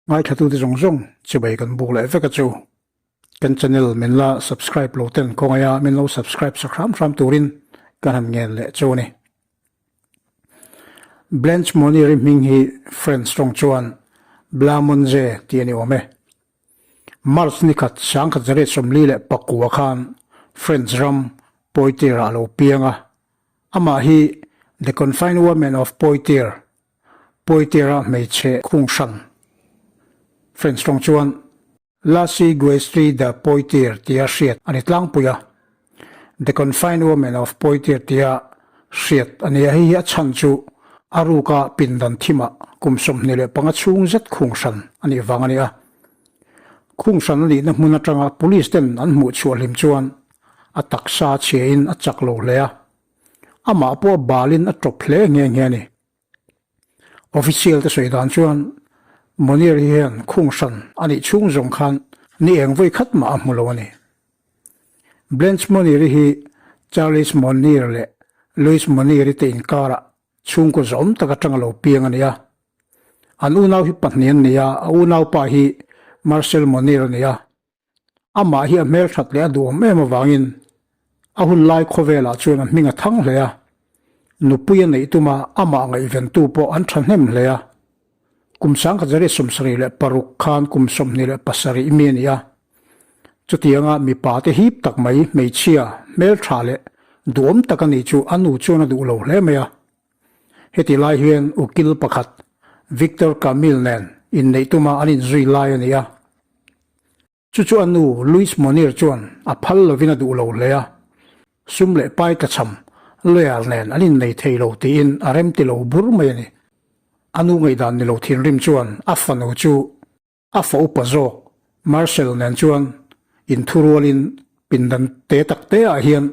Ngaithlatute zawng zawng chibai kan buk leh vek a chu. Kan channel min la subscribe lo ten khawngaia min lo subscribe sak hram hram turin kan han ngen leh chu a ni. Blanche Monnier-i hming hi French tawng chuan Blamonze tih a ni awm e. March ni khat 1949 khan French ram Poitiers-ah a lo piang a, amah hi The Confined Woman of Poitiers Poitiers-a hmeichhe khung hran French tawng chuan La Siguestrie de Poitiers tia hriat a ni tlangpui a, The Confined Woman of Poitiers tia hriat a ni a, hei hi a chhan chu a ruka pindan thimah kum 25 chhung zet khung hran a nih vang a ni a. Khung hran a nihna hmun atanga police ten an hmuh chhuah hlim chuan a taksa chhiain a chak lo hle a, amah pawh a balin a tawp hle nghe nghe a ni. Official te sawi dan chuan Monir hian khung hran a nih chhung zawng khan ni eng vawi khat mah a hmu lo a ni. Blanche Monir hi Charles Monir leh Louis Monir te inkarah chhungkaw zawm tak atanga lo piang a ni a. An unau hi pahnih an ni a, a unaupa hi Marcel Monir a ni a. Amah hi a hmelthat leh a duhawm em avangin a hun lai khawvelah chuan a hming a thang hle a, nupui a neih tuma amah ngaihventu pawh an thahnem hle a. Kum 1976 khan kum 27 mi a ni a, chutianga mipa te hip tak mai hmeichhia hmeltha leh duhawm tak a nih chu a nu chuan a duh lo hle mai a. Heti lai hian ukil pakhat Victor Camille nen inneih tuma an inzui lai a ni a. Chu chu a nu Louise Monnier chuan a phal lovin a duh lo hle a, sum leh pai tlachham lawyer nen an innei thei lo tiin a remti lo bur mai a ni. A nu ngaihdan ni lo thinrim chuan a fanu chu A fa upa zawk Marcel nen chuan inthurualin pindan te tak te ah hian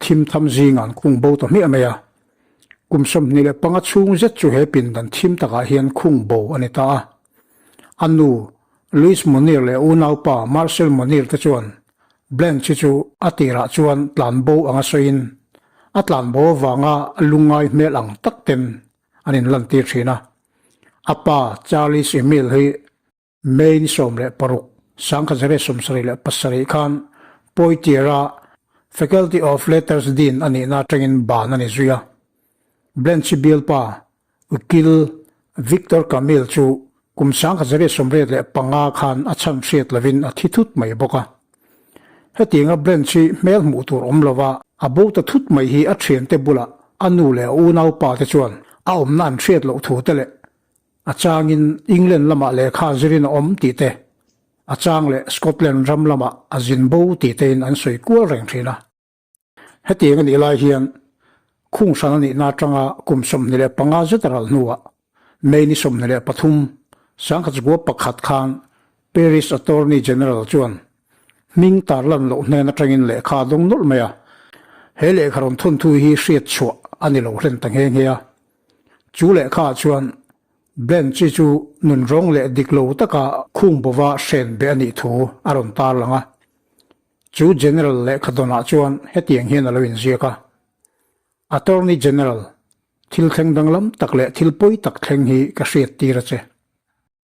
thim tham zingah an khung bo ta hmiah mai a. Kum 25 chhung zet chu he pindan thim takah hian khung bo a ni ta a. A nu Louise Monnier leh unaupa Marcel Monnier te chuan Blanche chu a tirah chuan tlan bo anga sawiin a tlan bo avanga lungngai hmel ang tak ten an inlantir thin a. A pa Charles Emil hi May ni 16, 1977 khan Poitiers-a Faculty of Letters Dean a nihna atangin ban a ni zui a. Blanche bialpa Ukil Victor Camille chu kum 1985 khan a chhan hriat lovin a thi thut mai bawk a. Hetianga Blanche hi hmel hmuh tur awm lova a bo ta thut mai hi a thiante bulah a nu leh a unaupa te chuan a awmna an hriat loh thu te leh a changin England lamah lehkha zirin a awm tih te, a chang leh Scotland ram lamah a zin bo tih tein an sawi kual reng thin a. Hetiang a nih lai hian khung hran a nihna atanga kum 25 zet a ral hnuah May ni 23, 1901 khan Paris Attorney General chuan hming tarlan loh hnen atangin lehkha a dawng nawlh mai a, he lehkha rawn thawnthu hi hriat chhuah a ni lo hlen ta nghe nghe a. Chu lehkhaah chuan Blanche chu nunrawng leh dik lo taka khung bova hren beh a nih thu a rawn tarlang a. Chu General lehkha dawnah chuan hetiang hian a lo inziak a, Attorney General, thil thleng danglam tak leh thil pawi tak thleng hi ka hriat tir a che.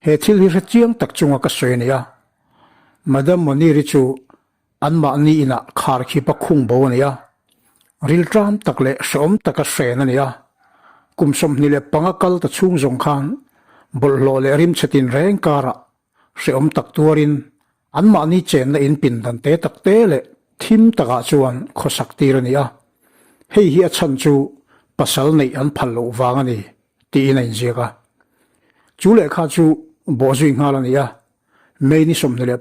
He thil hi hre chiang tak chunga ka sawi a ni a. Madam Moniri chu anmahni inah kharkhip a khung bo a ni a. Rilṭam tak leh hrehawm taka hren a ni a. Kum 25 kal ta chhung zawng khan bawlhhlawh leh rimchhe tinreng karah Hrehawm tak tuarin anmahni chenna in pindan te tak te leh thim takah chuan khawsak tir a ni a, hei hi a chhan chu pasal neih an phal loh vang a ni tiin a inziak a. Chu lehkha chu bawhzui nghal a ni a, May ni 23,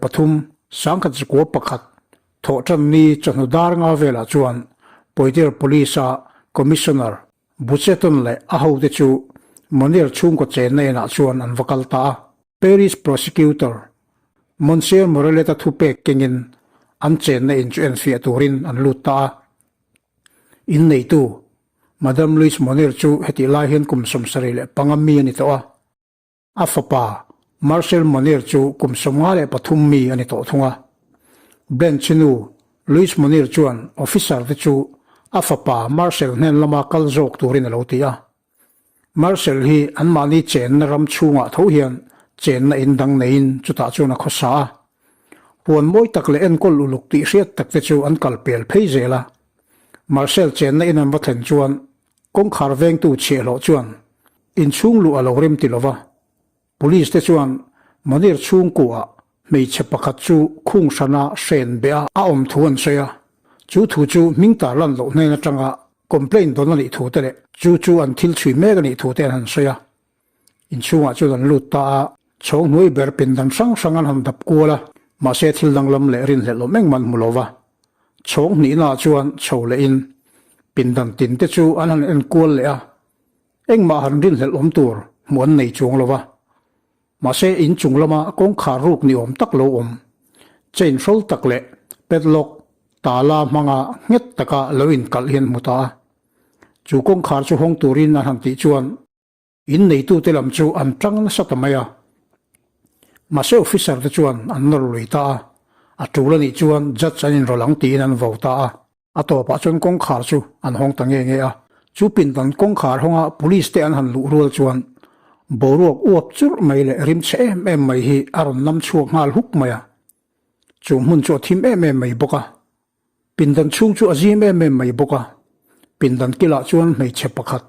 1901 thawhṭanni chawhnu dar nga velah chuan Poitiers Police-a Commissioner Bucheton leh a hote chu Monnier chhungkaw chenna inah chuan an va kal ta a. Paris Prosecutor, Monsieur Morellet-a thupek kengin an chenna in chu enfiah turin an lut ta a. Inneitu, Madame Louise Monnier chu hetih lai hian kum 75 mi a ni tawh a. A fapa, Marcel Monnier chu kum 53 mi a ni tawh thung a. Blanche nu, Louise Monnier chuan officer te chu a fapa Marcel hnen lama kal zawk turin a lo ti a. Marcel hi anmahni chenna ram chhungah tho hian chenna in dang neiin chutah chuan a khawsa a. Huan mawi tak leh enkawl uluk tih hriat tak te chu an kal pel phei zel a. Marcel chenna in an va thlen chuan kawngkhar vengtu chhiahhlawh chuan inchhung luh a lo rem ti lova. Police te chuan Monir chhungkuah hmeichhe pakhat chu khung hrana hren beh a a awm thu an sawi a, chu thu chu hming tar lan loh hnen atanga complaint dawn a nih thu te leh chu chu an thil chhui mek a nih thu te an han sawi a. Inchhungah chuan an lut ta a, chhawng hnuai ber pindan hrang hrang an han dap kual a, mahse thil danglam leh rinhlelh awm engmah an hmu lo va. Chhawng hnihnaah chuan chho lehin pindan tin te chu an han en kual leh a, Engmah han rinhlelh awm tur hmuh an nei chuang lo va. Mahse in chung lama kawngkhar ruk ni awm tak lo awm, chain hrawl tak leh padlock tala hmanga nghet taka lo inkalh hi an hmu ta a. Chu kawngkhar chu hawng turin an han tih chuan in neitute lam chu an tang nasa ta mai a. Mahse officer te chuan an nawr lui ta a, a tul a nih chuan judge an inrawlh ang tiin an vo ta a. A tawpah chuan kawngkhar chu an hawng ta nge nge a, chu pindan kawngkhar hawnga police te an han luh rual chuan boruak uap churh mai leh rim chhe em em mai hi a rawn nam chhuak nghal huk mai a. Chu hmun chu a thim em em mai bawk a, pindan chhung chu a zim em em mai bawk a, pindan kilah chuan hmeichhe pakhat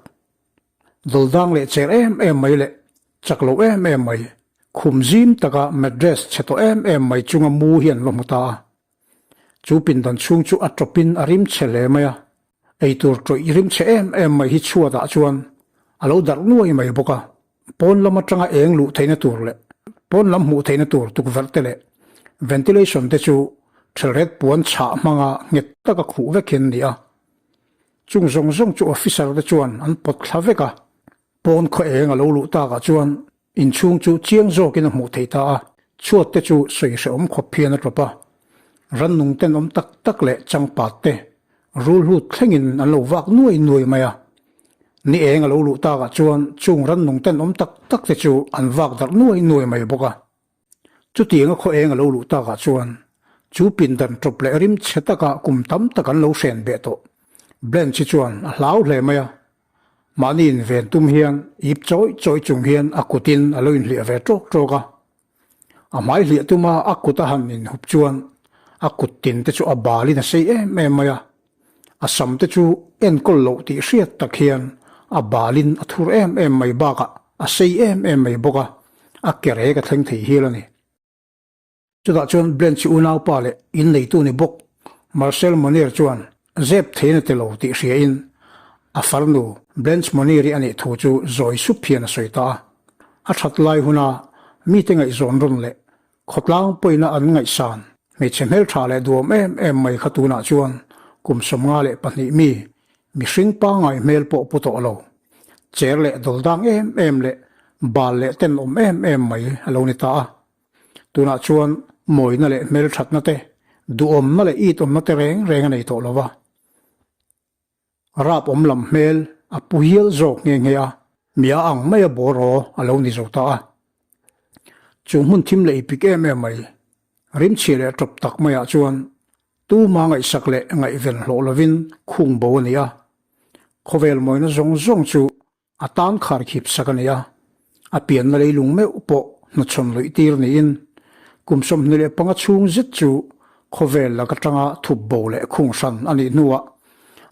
dawldang leh cher em em mai leh chak lo em em mai, khum zim taka mattress chhe tawh em em mai chunga mu hi an va hmu ta a. Chu pindan chhung chu a tawpin a rim chhe hle mai a, eitur tawih rim chhe em em mai hi chhuatah chuan a lo darh nuai mai bawk a. Pawn lam atanga eng luh theihna tur leh pawn lam hmuh theihna tur tukverh te leh ventilation te chu thelret puan chhah hmanga nghet taka khuh vek hian a ni a. Chung zawng zawng chu officer te chuan an pawt thla vek a, pawn khaw eng a lo luh takah chuan Inchhung chu chiang zawkin a hmuh theih ta a, chhuat te chu sawi hrehawm khawp hian a tawp a. Rannung tenawm tak tak leh changpat te rul hlut thlengin an lo vak nuai nuai mai a. Ni eng a lo luh takah chuan chung rannung tenawm tak tak te chu an vak darh nuai nuai mai bawk a. Chutianga khaw eng a lo luh takah chuan chu pindan tawp leh rim chhe takah kum tam tak an lo hren beh tawh. Blanche chuan a hlau hle mai a, Mahni inven tum hian ip chawi chawi chung hian a kutin a lo inhliah ve tawk tawk a. A hmai hliah tuma a kut a han inhup chuan a kut tin te chu a balin a sei em em mai a. A sam te chu enkawl loh tih hriat tak hian a balin a thur em em mai bakah a sei em em mai bawk a, a ke rek a thleng thei hial a ni. Chutah chuan Blanche unaupa leh in neitu ni bawk Marcel Monnier chuan zep theiin a ti lo tih hriain a farnu Blanche Monnier-i a nih thu chu zawi sup hian a sawi ta a. A that lai huna mite ngaihzawn rawn leh khawtlang pawina an ngaihsan hmeichhe hmeltha leh duam em em mai kha tunah chuan kum 52 mi mihring pangngai hmel pawh pu tawh lo, cher leh dawldang em em leh bal leh tenawm em em mai a lo ni ta a. Tunah chuan mawina leh hmelthatna te, duhawmna leh itawmna te reng reng a nei tawh lo va. Rap awm lam hmel a pu hial zawk nghe nghe a, mi a ang mai a bawraw a lo ni zo ta a. Chu hmun thim leh ipik em em mai, rimchhia leh tawp tak maiah chuan tuma ngaihsak leh ngaihven hlawh lovin khung bo a ni a. Khawvel mawina zawng zawng chu A tan khar khip sak a ni a, a pianna leilung meuh pawh hnachhawn luih tir niin kum 25 chhung zet chu khawvel lak atanga thup bo leh khung hran a nih hnuah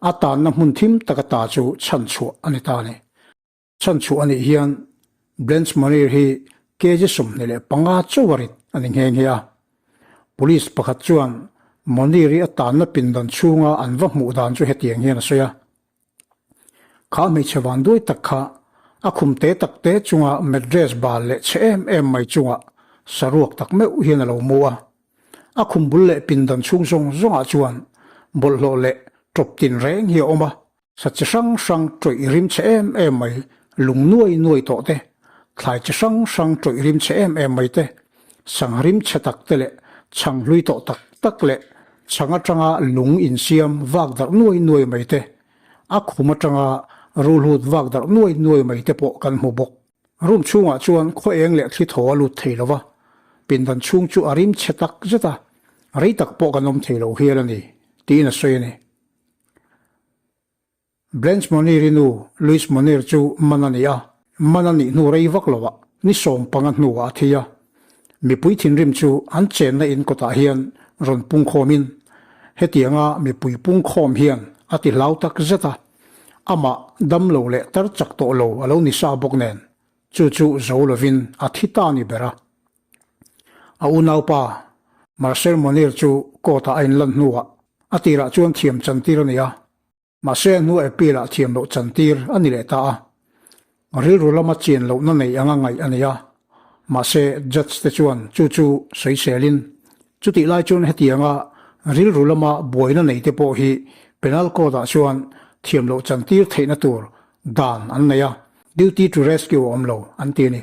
a tanna hmun thim taka ta chu chhanchhuah a ni ta a ni. Chhanchhuah a nih hian Blanche Monnier hi kg 25 chauh a rit a ni nghe nghe a. Police pakhat chuan Monnier-i a tanna pindan chhunga an va hmuh dan chu hetiang hian a sawi a. Kha hmeichhe van duai tak kha a khum te tak te chunga mattress bal leh chhe em em mai chungah saruak tak meuh hian a lo mu a. A khum bul leh pindan chhung zawng zawngah chuan bawlhhlawh leh tawp tin reng hi a awm a, sa chi hrang hrang tawih rim chhe em em mai, lung nuai nuai tawh te, thlai chi hrang hrang tawih rim chhe em em mai te, sangha rim chhe tak te leh chhang hlui tawh tak tak leh chhang atanga lung insiam vak darh nuai nuai mai te, a khum atanga rulhut vak darh nuai nuai mai te pawh kan hmu bawk. Room chhungah chuan khaw eng leh thli thaw a lut thei lo va, pindan chhung chu a rim chhe tak zet a, rei tak pawh kan awm thei lo hial a ni, tiin a sawi a ni. Blanche Monnier-i nu Louise Monnier chu man a ni a, man a nih hnu rei vak lo ah. ni 15 hnuah a thi a. Mipui thinrim chu an chenna in kawtah hian rawn pungkhawmin hetianga mipui pungkhawm hian a ti hlau tak zet a, amah dam lo leh tar chak tawh lo a lo ni sa bawk nen chu chu zo lovin a thi ta ni ber a. A unaupa Marcel Monir chu court-ah a inlan hnuah a tirah chuan thiam chantir a ni a. Mahse a hnu appeal ah thiam loh chantir a ni leh ta a, rilru lama chian lohna nei anga ngaih a ni a. Mahse judge te chuan chu chu sawiselin, chutih lai chuan hetianga rilru lama buaina nei te pawh hi penal code ah chuan thiam loh chantir theihna tur dan an nei a, duty to rescue a awm lo an ti a ni.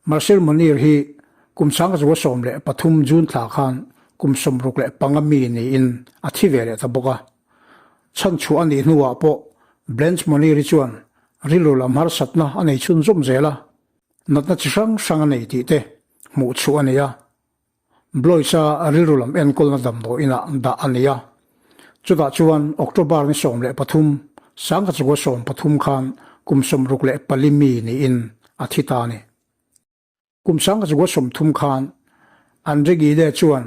Marcel Monir hi kum 2013 June thla khan kum 65 mi niin a thi ve leh ta bawk a. Chhanchhuah a nih hnuah pawh Blanche Monir-i chuan rilru lam harsatna a nei chhunzawm zel a, natna chi hrang hrang a nei tih te hmuh chhuah a ni a. Blois-a rilru lam enkawlna damdawi inah dah a ni a. Chutah chuan October ni 13, 1913 khan kum 64 mi niin a thi ta a ni. Kum 1930 khan Andre Gide chuan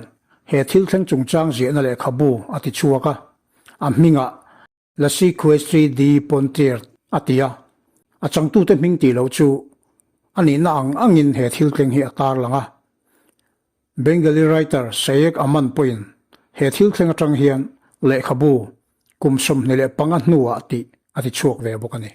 he thil thleng chungchang ziahna lehkhabu a ti chhuak a, a hmingah La Sequestre de Pontier a ti a, a changtute hming tih loh chu a nihna ang angin he thil thleng hi a tarlang a. Bengali writer Sayek Aman pawhin he thil thleng atang hian lehkhabu kum 25 hnuah tih a ti chhuak ve bawk a ni.